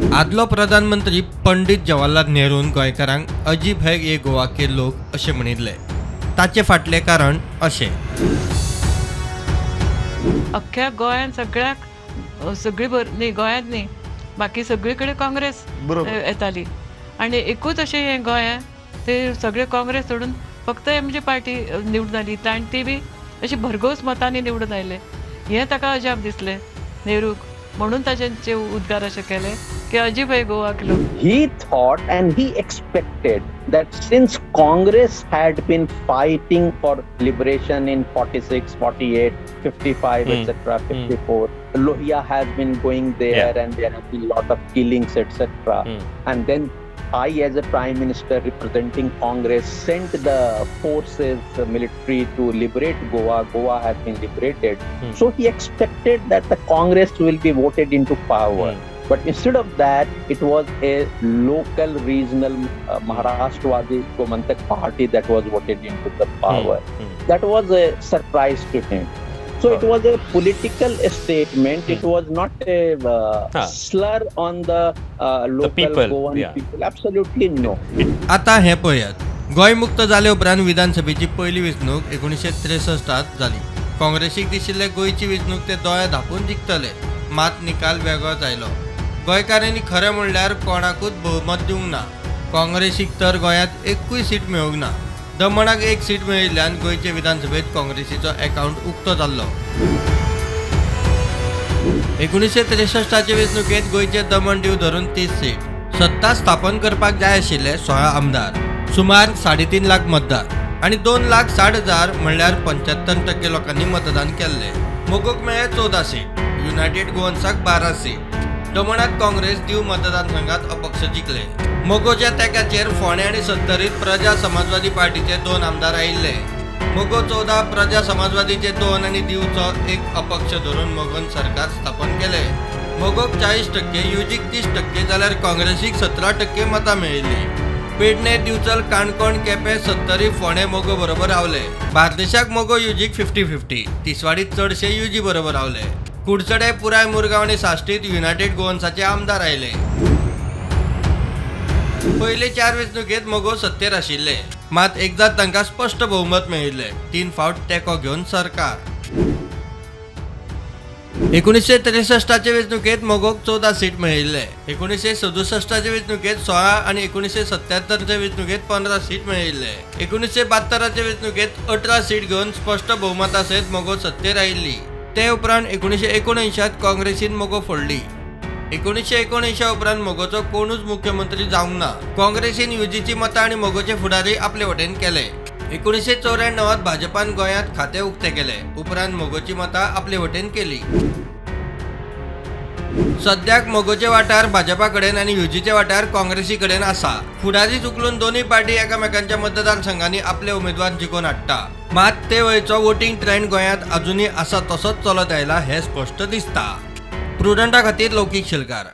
आदलो प्रधानमंत्री पंडित जवाहरलाल नेहरून गोंयकारांक अजीब है ये गोवा के लोक अशें म्हणिल्लें. ताचे फाटलें कारण अशें, अख्ख्या गोंयांत सगळ्याक सगळी न्ही गोंयांत न्ही बाकी सगळी कडेन काँग्रेस येताली आनी एकूच अशें हें गोंयांत ते सगळे काँग्रेस सोडून फक्त एमजी पार्टी निवडून आयली आनी ती बी अशी भरघोस मतांनी निवडून आयले. हें ताका अजाप दिसलें नेहरूक, म्हणून ताचे उद्गार अशे केले की अजीब है गोवा के लोक. He thought and he expected that since Congress had been fighting for liberation in 46, 48, 55, etc., 54, Lohia has been going there, and there have been lot of killings, etc. And then I, as a prime minister representing Congress, sent the forces, the military to liberate Goa. Goa has been liberated. So he expected that the Congress will be voted into power. But instead of that, it was a local regional Maharashtrawadi Gomantak party that was voted into the power. That was a surprise to him. So it was a political statement. It was not a slur on the local people, Goan people. Absolutely no. आता हे पळयात, गोंय मुक्त जाले उपरांत विधानसभेची पयली वेंचणूक 1963 जाली. काँग्रेसीक दिशिल्ले गोंयची वेंचणूक ते दोळे धांपून जिखतले, मात निकाल वेगळोच आयलो. गोंयकारांनी खरें म्हणल्यार कोणाकूच भोवमत दिवंक ना. काँग्रेसीक तर गोंयांत एकूय सीट मेळूंक ना. दमणाक एक सीट मेळिल्ल्यान गोंयचे विधानसभेत काँग्रेसीचो अकाउंट उक्तो जाल्लो. 1963 वेंचणुकेंत गोंयचे दमण दीव धरून 30 सीट, सत्ता स्थापन करपाक जाय आशिल्ले 16 आमदार, सुमार 3.5 लाख मतदार आनी 2,60,000 म्हणल्यार 75% लोकांनी मतदान केल्लें. मोगोक मेळ्ळे 14 सीट, युनायटेड गोवन्साक 12 सीट. दमणांत काँग्रेस दीव मतदारसंघात अपक्ष जिखले. मगोच्या तेंक्याचेर फोंडें आनी सत्तरीत प्रजा समाजवादी पार्टीचे 2 आमदार आयिल्ले. मगो 14, प्रजा समाजवादीचे 2 आनी दीवचो 1 अपक्ष धरून मगोन सरकार स्थापन केलें. मगोक 40%, युजीक 30% जाल्यार काँग्रेसीक 17% मतां मेळिल्लीं. पेडणे, दिवचल, काणकोण, केपें, सत्तरी, फोंडें मगो बरोबर रावले. बार्देशाक मगो युजीक 50-50, तिसवाडीत चडशे युजी बरोबर रावले. कुडचडे, पुराय मुरगांव आनी साश्टीत युनायटेड गोवन्साचे आमदार आयले. पयले 4 वेंचणुकेंत मगो सत्तेर आशिल्ले, मात एकदां तांकां स्पश्ट बहुमत मेळिल्लें. 3 फावट तेंको घेवन सरकार. 1963 वेंचणुकेंत मगोक 14 सीट मेळिल्ले. 1967 वेंचणुकेंत 16 आनी 1977 वेंचणुकेंत 15 सीट मेळिल्ले. 1972 वेंचणुकेंत 18 सीट घेवन स्पश्ट बहुमता सयत मगो सत्तेर आयिल्ली. ते उपरांत 1979 काँग्रेसीन मगो फोडली. 1979 उपरांत मगोचो कोणूच मुख्यमंत्री जावंक ना. काँग्रेसीन युजीची मतां आनी मगोचे फुडारी आपले वटेन केले. 1994 भाजपान गोंयांत खातें उक्तें केलें. उपरांत मगोची मतां आपले वटेन केली. सद्याक मगोचे वाठार भाजपा कडेन आनी युजीचे वाठार काँग्रेसी कडेन आसा. फुडारी चुकलून दोनूय पार्टी एकामेकांच्या मतदारसंघांनी आपले उमेदवार जिखोवन हाडटा. मात ते वयचो वोटिंग ट्रेंड गोंयांत अजुनूय आसा तसोच चलत आयला हें स्पश्ट दिसता. प्रुडंटा खातीर लौकीक शेलकार.